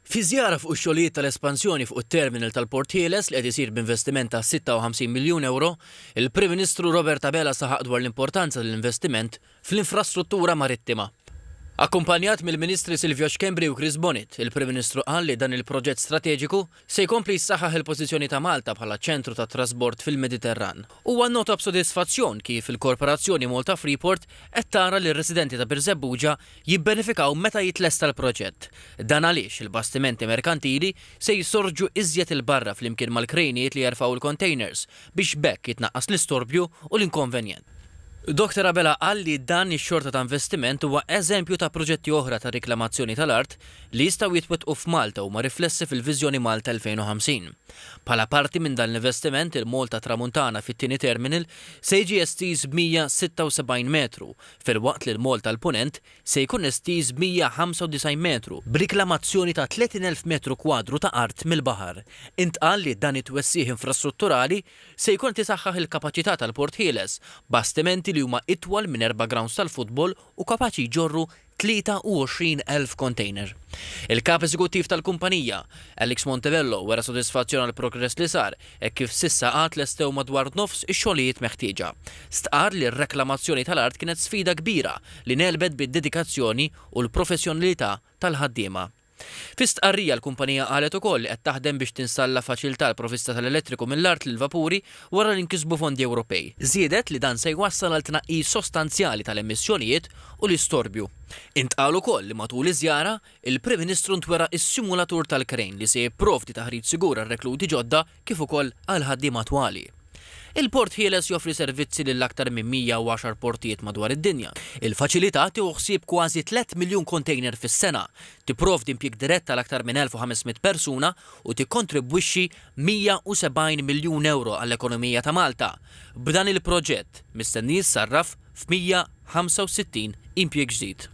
Fi żjara fuq ix-xogħlijiet tal-espansjoni fuq it-terminal tal-Port Ħieles li qed isir b'investiment ta' 56 miljun ewro, il-Prim Ministru Robert Abela saħaq dwar l-importanza tal-investiment fl-infrastruttura marittima. Akkumpanjat mill-Ministri Silvio Schembri u Chris Bonett, il-Prim Ministru qal li dan il-proġett strateġiku se jkompli jsaħħaħ il-pożizzjoni ta' Malta bħala ċentru tat-trasbord fil-Mediterran. Huwa nnota b'sodisfazzjon kif il-Korporazzjoni Malta Freeport qed tara li r-residenti ta' Birżebbuġa jibbenefikaw meta jitlesta l-proġett. Dan għaliex il-bastimenti merkantili se jsorġu iżjed 'il barra flimkien mal-krejnijiet li jerfgħu l-containers biex b'hekk jitnaqqas l-istorbju u l-inkonvenjent. Dottor Abela qal li dan ix-xorta ta' investiment huwa eżempju ta' proġetti oħra ta' riklamazzjoni tal-art li jistgħu jitwettqu f'Malta u huma riflessi fil-Viżjoni Malta 2050. Bħala parti minn dan l-investiment, il-Mall tat-Tramuntana fit-tieni terminal se jiġi estiż b'176 metru filwaqt li l-Mall tal-Punent se jkun estiż b'195 metru, b'riklamazzjoni ta' 30,000 metru kwadru ta' art mill-baħar. Intqal li dan it-twessigħ infrastrutturali se jkun qed isaħħaħ il-kapaċità tal-Port Ħieles, bastimenti li huma itwal minn erba' grawnds tal-futbol u kapaċi jġorru 23,000 kontejner. Il-Kap Eżekuttiv tal-kumpanija, Alex Montebello, wera sodisfazzjon għall-progress li sar hekk kif s'issa għad tlestew madwar nofs ix-xogħlijiet meħtieġa. Stqarr li r-reklamazzjoni tal-art kienet sfida kbira li ngħelbet bid-dedikazzjoni u l-professjonalità tal-ħaddiema. Fi stqarrija l-kumpanija qalet ukoll li qed taħdem biex tinstalla faċilità għall-provvista tal-elettriku mill-art lill-vapuri wara li nkisbu fondi Ewropej. Żiedet li dan se jwassal għal tnaqqis sostanzjali tal-emissjonijiet u l-istorbju. Intqal ukoll li matul iż-żjara, il-Prim Ministru ntwera s-simulatur tal-krejn li se jipprovdi taħriġ sigur għar-rekluti ġodda kif ukoll għall-ħaddiema attwali. Il-Port Ħieles joffri servizzi lil aktar minn 110 portijiet madwar id-dinja. Il-faċilità tieħu ħsieb kważi tlett miljun kontejner fis-sena, tipprovdi impjieg dirett għal aktar minn 1,500 persuna u tikkontribwixxi 170 miljun ewro għall-ekonomija ta' Malta, b'dan il-proġett mistenni jissarraf f'165 impjieg ġdid.